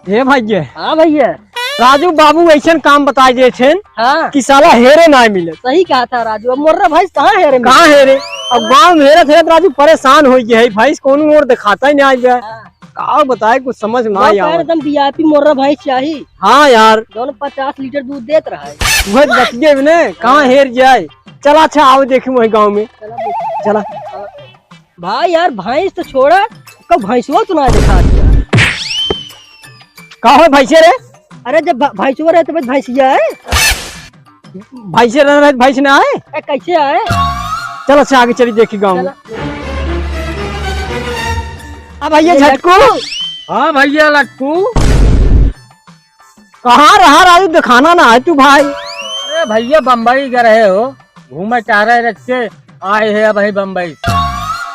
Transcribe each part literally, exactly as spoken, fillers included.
हे भैया। हाँ भैया। राजू बाबू ऐसन काम बताइ देत हैं हाँ। कि साला हेरे नाहीं मिले। सही कहा था राजू, अब मोर्रा भैंस कहाँ हेरे मिले? कहाँ हेरे? अब गाँव में हेरत हेरत राजू परेशान होइ गए है, भैंस कौनो ओर देखातइ नाहीं आइ जाए। हाँ। का बताए, कुछ समझ में नाहीं आवत। एकदम वीआईपी मोर्रा भैंस चाही। हाँ यार। जौन पचास लीटर दूध देत रहा है। वह बतिये में ने, कहाँ हेर जाए। चला अच्छा, आओ देखी वही गाँव में। चला देख। चला। भाई यार, भैंस तो छोड़ा, कब भैंसुआ तो ना देखा दिया। का हो भैंसे रे? अरे जब भ-, भैंसुआ रहे तो बस भैंसिया है। भैंसे रहे, रहे भैंस ना आए? ए, कैसे आए? चल अच्छा आगे चली देखी गाँव में। चला। अब भैया ये झटकू। हाँ भैया लट्टू। कहाँ रहा राजू, दिखाना ना है तू भाई। अरे भैया बम्बई गए रहे हो, घूमे टहरे रख के आए हैं अब बम्बई।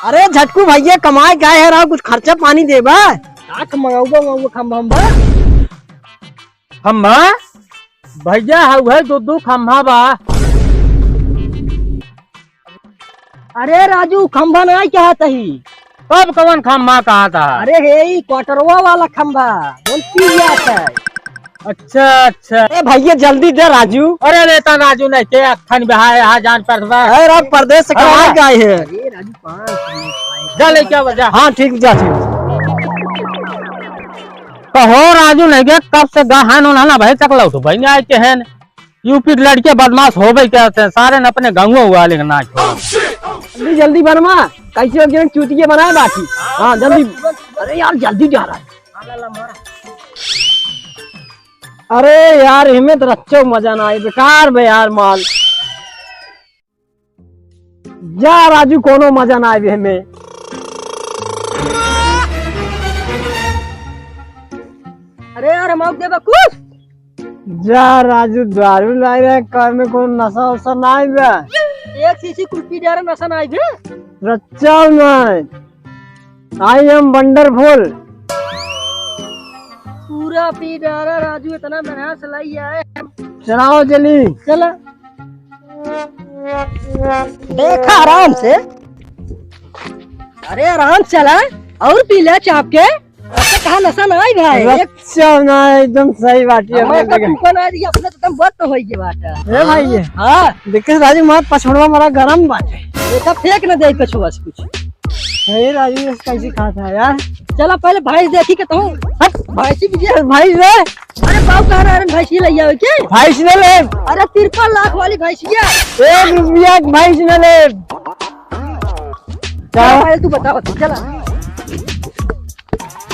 अरे झटकू भैया कमाए गए है रहा, कुछ खर्चा पानी देबा? का मंगाऊबा, मंगाऊबा खम्भा उम्भा? खम्भा? भैया हऊ है दो दो खम्भा बा। अरे राजू खम्भा नाहीं कहत ही। तब कौन खम्भा कहत हा? अरे हे ई क्वार्टरवा वाला खम्भा, बोल पी जात है। अच्छा अच्छा। अरे भैया जल्दी दे राजू। अरे लेता राजू नहीं के अखन बिहार यहाँ जान पड़ता। अरे रात परदेश से कहाँ गए है? अरे राजू पाँच मिनट। जा लेके आवा जा। हाँ ठीक जा ठीक। कहो राजू नहीं के कब से गहन उन्होंने भाई तक लौट भाई नहीं आए के हैं। यूपी के लड़के बदमाश होबे करते हैं, सारे ने अपने गाँव हुआ लेकिन ना छोड़ा। जल्दी जल्दी बनवा, कैसे हो गए चूतिया बनाए बाकी। हाँ जल्दी। अरे यार जल्दी जा रहा है। अरे यार इहमें तो रच्चो मजा ना आए, बेकार बे यार माल। जा राजू कोनो मजा ना आए इहमें। अरे यार हम देबा कुछ। जा राजू, दारू लाई रहे, कर में कोनो नशा वशा ना आइबे। एक शीशी कुल्फी जा रहा, नशा ना आइबे। रच्चा नहीं, I am wonderful। पूरा पी डारा राजू, इतना मेहनत से लाई आए। चलाओ जल्दी। चला। देखा आराम से। अरे आराम से चला, और पी ले चाप के। अच्छा, कहा नशा ना आई भाई? अच्छा ना, एकदम सही बात है। हमारे तो तूफान आ रही है, अपने तो एकदम बंद हो गई बात है। ए भाई, ये हाँ। देखे राजू, मार पछोड़वा मारा गरम बात है। ये सब फेंक ना दे पछुआ से कुछ। हे राजू, ये कैसे खाता है यार? चला पहले भैंस देखी के तू। हट। भैंसी भी दे। भैंस है? अरे बाबू कह रहा है, भैंसी ले आओ के? भैंस ले ले। अरे तिरपन लाख वाली भैंसिया। एक रुपया की भैंस ले ले। चला। पहले तू बता, बता, चला।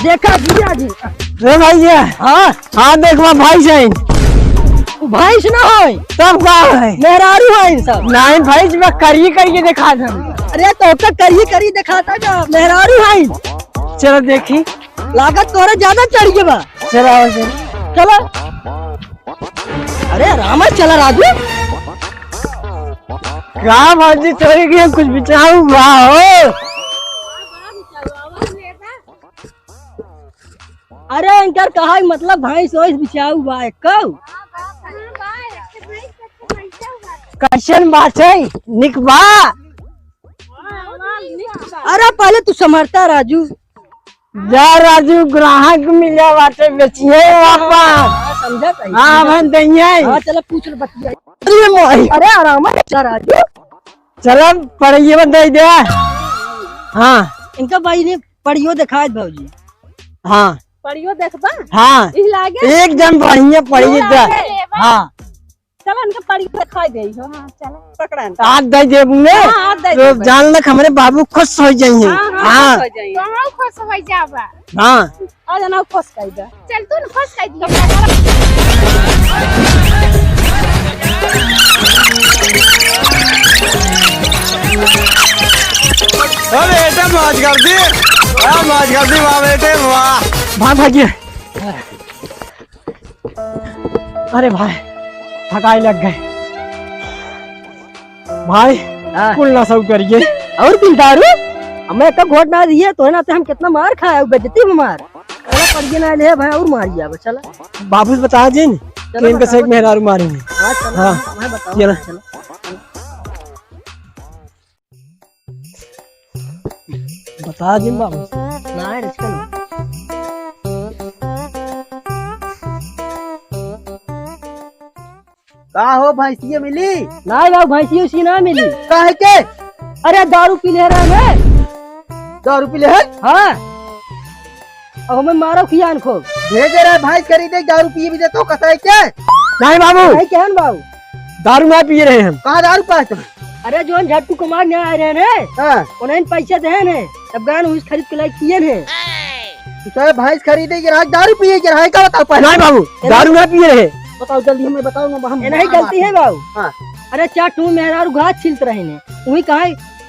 देखा भैया जी। रे भैया। हाँ। हाँ, देख, वहाँ भैंस है। वो भैंस ना है। तब का है? मेहरारू है इन सब। नहीं, भैंस में करिए करिए देखा था। अरे, तो ओकर करिए करिए दिखाता का? मेहरारू है। चलो देखी। लागत तोरे ज्यादा चढ़ गया बा। चलो, आओ, चलो। चलो। अरे, आराम से चला, राजू। का भौजी, तोरी के कुछ बिचाऊ बा हो? अरे, इनकर कहा मतलब भैंस वैंस बिचाऊ बा, कऊ? कैसन बात है? निक बा? अरे, पहले तू समझता, राजू। जा राजू, ग्राहक मिला बाटे, बेचिए आपा। हाँ, समझा सही। हाँ, हम दइए। हाँ, चलो पूछ लो, बतिया। अरे मोई। अरे आराम से चला राजू। चलो, पड़ियो दे दे। हाँ। इनका भाई ने पड़ियो दिखाए भौजी। हाँ। पड़ियो देखबा? हाँ। ई लागे? एकदम बढ़िया पड़ियो ई दे। लागे? हाँ। चल, इनके पड़ी दिखाई दे हो। हाँ, चल, पकड़ा इनका। आज दे देबू ने? हाँ, आज दे तो देबे। जान लक हमरे बाबू खुश हो जाइए। हाँ, हाँ, हाँ। खुश हो जाइए। तो हम खुश हो जाबा। हाँ। आ जाना, खुश कर दे। चल, तू न खुश कर दिया। अरे, बेटा, मौज कर दी। वाह, मौज कर दी, वाह, बेटे, वाह। भाग, भागिए। अरे भाई, थकाई लग गए भाई। हाँ। कुल नशा उतर गए। और कुल दारू? हमें एक घोट ना दिए तो है ना, तो हम कितना मार खाए, बेइज्जती में मार। चला पड़िए ना ले भाई, और मार गया बस, चला। बाबू से बता जिन चलो कि इनका बताओ। सेक मेहरारू मारेंगे। हाँ, चलो, हाँ। हमें बताओ, चलो। चलो। बता दिन बाबू। ना है, रिस्क लो। का हो, भैंसिया मिली? नाहीं बाबू, भैंसिया उसी ना मिली। काहे के? अरे, दारू पी ले रहे हैं। दारू पी ले है? हाँ। अब हमें मारो खियान खो। भेजे रहे भैंस खरीदे, दारू पिए भी देतो, कसाई के? नाहीं बाबू। नाहीं, क्या है बाबू? दारू ना पिए रहे हम। कहाँ दारू पाए तुम? अरे, जो झट्टू कुमार ने आए रहे हैं, हाँ। उन्हें पैसे दे हैं, तब गान उस खरीद के लाई किए हैं। तो साहब, भैंस खरीदे के रहा, दारू पिए के रहा, का बताओ पहले? नाहीं बाबू, दारू ना पिए रहे। बताओ जल्दी, हमें बताओ ना, हम ये नहीं गलती है बाबू। हाँ। अरे, चार टू मेहरारू घास छिलत रहे हैं, वही कहाँ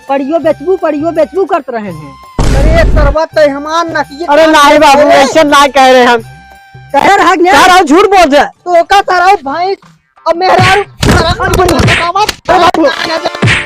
पड़ियो बेचबू, पड़ियो बेचबू करत रहे हैं। अरे, सरवा ते हमार नसीब अरे, नाहीं बाबू, अरे। ऐसे ना कह रहे हम। कह रहा है क्या? यार, हम झूठ बोल रहे हैं। तो का सारा भैंस अब मेहरारू, मेहरारू बोली, बतावा। अरे बाप रे।